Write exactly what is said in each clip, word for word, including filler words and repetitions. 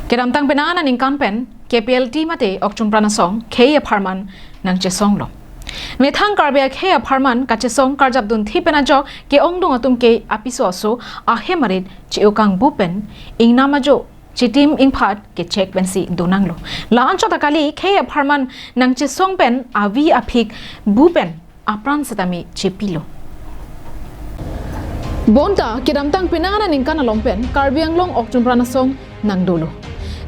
Kedamtang penang aningkan pen K P L T mate Okchumpran Asong khei apharman nangchesonglo. Methang Karbi akhei apharman kachesong karjapdunthi pen ajok ke-ongdung atum ke apiso aso ahem arit che-o kangbu pen ingnam ajo chitim ingphat kechek pensi donanglo. La-anchot akali khei apharman nangchesong pen avi aphik bu pen apran setame chepilo. Bonta kedamtang penang aningkan along pen Karbi Anglong Okchumpran Asong nangdolo.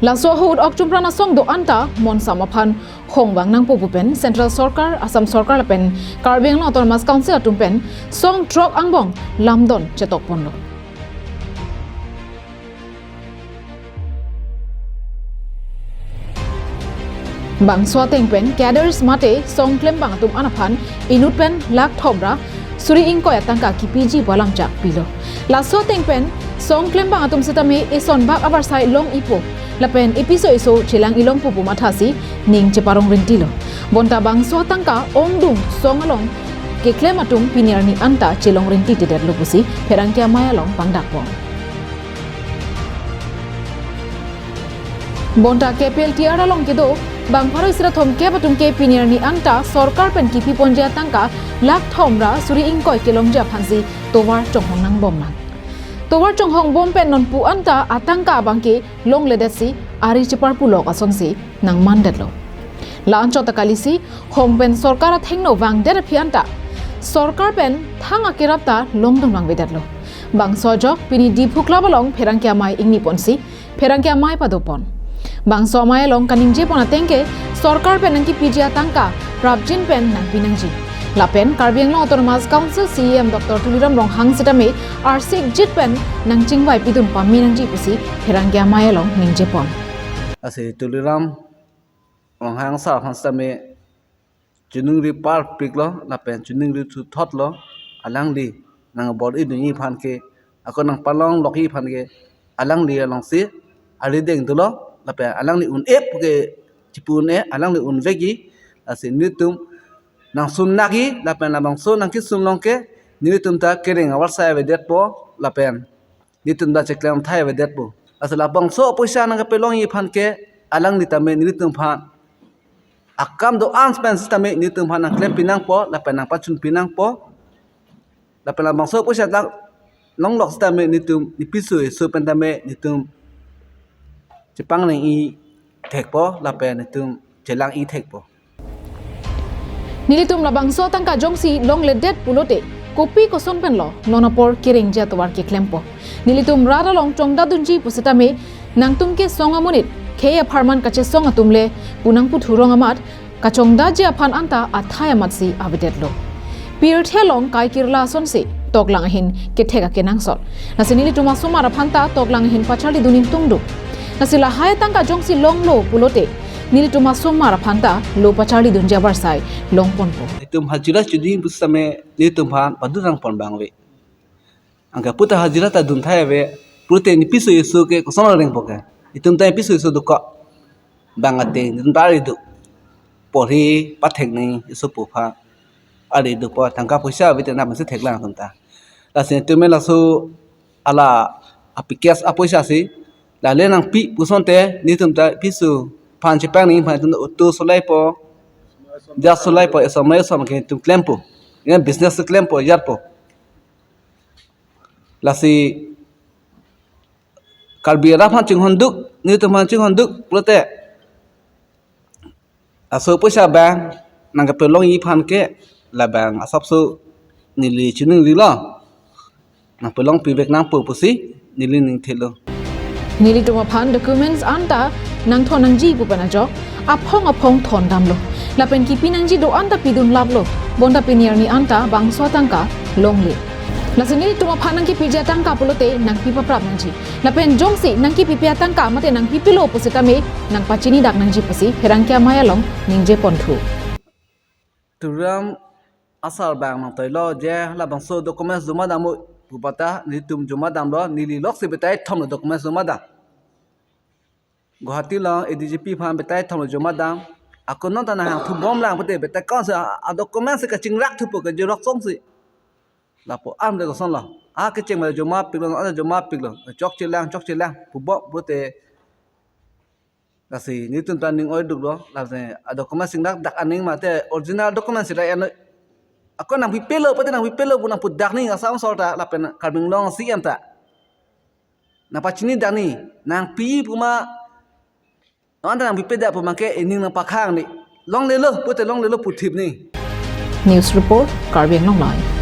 Laso ahut Okchumpran Asong do-anta monsam aphan hongvang nangpo pu pen Central Sorkar, Assam Sorkar lapen Karbi Anglong Autonomous Council atum pen song throk angbong lamdon chetokponlo. Bangso ateng pen cadres mate song klembang atum an aphan inut pen lakh thom ra suri ingkoi atangka kipiji pu alamchak pilo. Laso ateng pen song klembang atum setame eson bak avarsai long-ipo lapen episo eso chelang-i longpo pu mathasi ning cheparong rintilo. Bonta bangso atangka ongdung song along keklem atum pini arni anta chelong rintitedetlo pusi pherangke amei along pangdakpon. Bonta K P L T R along kedo bang pharo isi ra thomkep atum ke pini arni anta sorkar pen kipiponji atangka lakh thom ra suri ingkoi kelongji aphansi tovar chonghong nangbomnang. Tovar chonghongbom pen nonpu anta atangka abangke longledetsi ari cheparpulok asonsi nangmandetlo. La-anchot akalisi hong pen sorkar athengno vangdet aphi anta sorkar pen thang akerap ta longdun vangvedetlo. Bangso ajok pini Diphu Club along pherangke amei ingniponsi pherangke amei padopon. Bangso amei along kaningjepon ateng ke sorkar pen nangkipiji atangka prapjin pen nangpinangji. Lapen Karbi Anglong Autonomous Council C E M Doctor Tuliram Ronghang setame arsikjit pen nangchingvaipidun pamenangji pusi pherangke amei along ningjepon. Lasi Tuliram Ronghang sir aphan setame chiningri parpiklo lapen chiningri thuthotlo, alangli nangbor-idunji aphan ke, ako nangpalonglokji aphan ke alangli alongsi arideng dolo lapen alangli un-e ke chipu un-e, alangli unvekji. Lasi nelitum nangsunnakji lapen labangso nangkisung along ke nelitum ta kereng avarsai avedetpo lapen nelitum ta cheklem thai avedetpo. Lasi labangso apoisa nangkepalongji aphan ke alangli tame nelitum aphan akam do-an pen setame nelitum aphan nangklempinangpo lapen nangpachunpinangpo. Lapen labangso apoisa ta longlok setame nelitum nepiso eso pen tame nelitum chepangnang-i thekpo lapen nelitum chelang-i thekpo. Nelitum labangso atangka jongsi longledet pulote kopi koson penlo non apor kerengji atovar keklempo. Nelitum rat along chongdadunji pusitame nangtum ke song amonit khei apharman kachesong atum le pu nangputhurong amat kachongdaji aphan anta athai amatsi avedetlo. Pirthe along kai kirla asonsi toklang ahin kethek akenangsot. Lasi nelitum asomar aphan ta toklang ahin pacharlidun ingtungdung. Lasi lahai atangka jongsi longlo pulote nelitum asomar aphan ta lo pacharlidunji avarsai longponpo. Itum hajira chuding pusitame nelitum aphan padun nangpon abang ave. Anke puta hajira ta dun thai ave, pulote nepiso eso ke koson rengpo ke. Itum ta nepiso eso dokok. Bang ateng, itum ta ari do. Porhi pathek nangji eso pu aphan ari dopo, tangka poisa ave te nangphan si theklang atum ta. Lasi nelitum laso ala apikes apoisa si, lale nangpi puson te, nelitum ta piso aphan chepang nangji aphan itum auto solaipo, jar solaipo, esom mai esom ke itum klempo. Itum business klempo, jarpo. Lasi Karbi arat aphan chinghonduk, nelitum aphan chinghonduk pulote laso apoisa abang nangkepalongji aphan ke labang asapso neli chiningrilo. Nangpalongpivek nangpo pusi neli ning thelo. Nelitum aphan documents anta nangthon nangji pu pen ajok aphong aphong thondamlo. Lapen kipi nangji do-an ta pidunlaplo. Bonta pini arni anta bangso atangka longle. Lasi nelitum aphan nangkipiji atangka pulote nangpi paprap nangji. Lapen jongsi nangkipipi atangka mate nangpipilo pusitame nangpachinidak nangji pusi pherangke amei along ningjeponthu. Tuliram asar abang nangtoilo je labangso documents joma damlo pu pata nelitum joma damlo, neli loksi betai thomlo documents joma dam. Guwahati along A D G P aphan betai thomlo joma dam. Ako non ta nanghangthubomlang pute betai kon si a, a documents si kachingrak thupo ke xerox song si. Lapu-an le kosonlo. A kecheng ma joma piklo, a joma piklo. Chokchelang, chokchelang pubom pute Lasi netum ta ning oiduk lo, lasi a document singdak dak aning mate original document singdak ano. Ako nangpipelo, pute nangpipelo pu nangpudak ni Assam sorkar lapen Karbi Anglong C M ta. Nangpachini dak ni, nangpi pu ma, non ta nangpipedak pu ma ke ining nangpakhang ni. Longlelo, pute longlelo puthip ni. News report, Karbi Anglong Live.